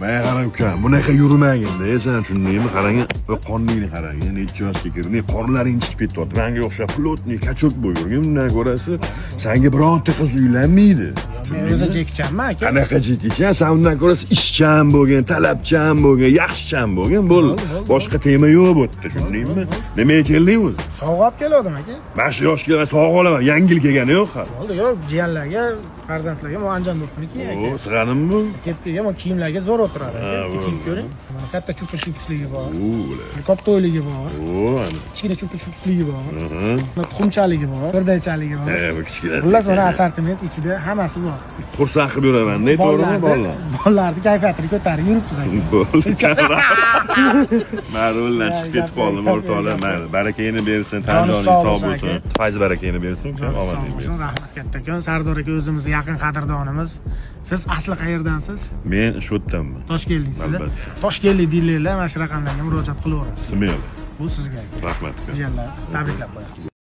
Menga qara, ukam, bunaqa yurmagin-da, sen tushundingmi? Qarang, qorningni qarang, necha yoshga kirding, qornlaring chiqib ketyapti. Menga o'xshab плотный качок bo'lib yurgin, undan ko'rasi sanga bironta qiz uylanmaydi. Men o'zi jekchanman, aka. Qanaqa jekichan? San undan ko'rasi ishchan bo'lgin, talabchan bo'lgin, yaxshichan bo'lgin, bo'ldi. Bo'ldi. Boshqa tema yo'q bu yerda, tushundingmi? Nimaga kelding o'zi? Sovg'a olib kelgandim, aka. Mana shu yoshga man sovg'a olaman, yangi yil kelgani yo'q hali. Bo'ldi, yo'q, jiyanlarga, farzandlarga bu Andijon do'ppiniki, aka. O, sig'anim bu. Ketdiga bu kiyimlarga zo'r o'tiradi, aka. Ha, bo'ldi. Kiyib ko'ring. Mana katta chupa chupsligi bor. U, ular. Koptoyligi bor. O, ana. Kichkina chupa chupsligi bor. Aha. Mana tuxumchaligi bor, birdaychaligi bor. E, bu kichkinasi. Xullas, mana assortiment ichida hammasi bor. Xursand qilib yuraman-da, to'g'rimi, bolalar? Bolalarni kayfiyatini ko'tarib yuribmiz, aka. Bo'ldi. Mayli, o'ldan chiqib ketib qoldim, o'rtoqlar. Mayli, barakangni bersin, tan Joni joning sog' sog' bo'lsin, bo'lsin. aka. Fayz barakangni bersin, ukam, Sog' omading bo'lsin, bersin. Rahmat kattakon. Sardor aka o'zimizni yaqin qadrdonimiz. Siz asli qayerdansiz? Men shu yerdanman. Toshkentliksiz. Albatta. Toshkentlik dilerlar mana shu raqamlarga murojaat qilaverasiz. Smell. Bu sizga, aka. Rahmat, ukam. Jiyanlar, tabriklab qo'yamiz.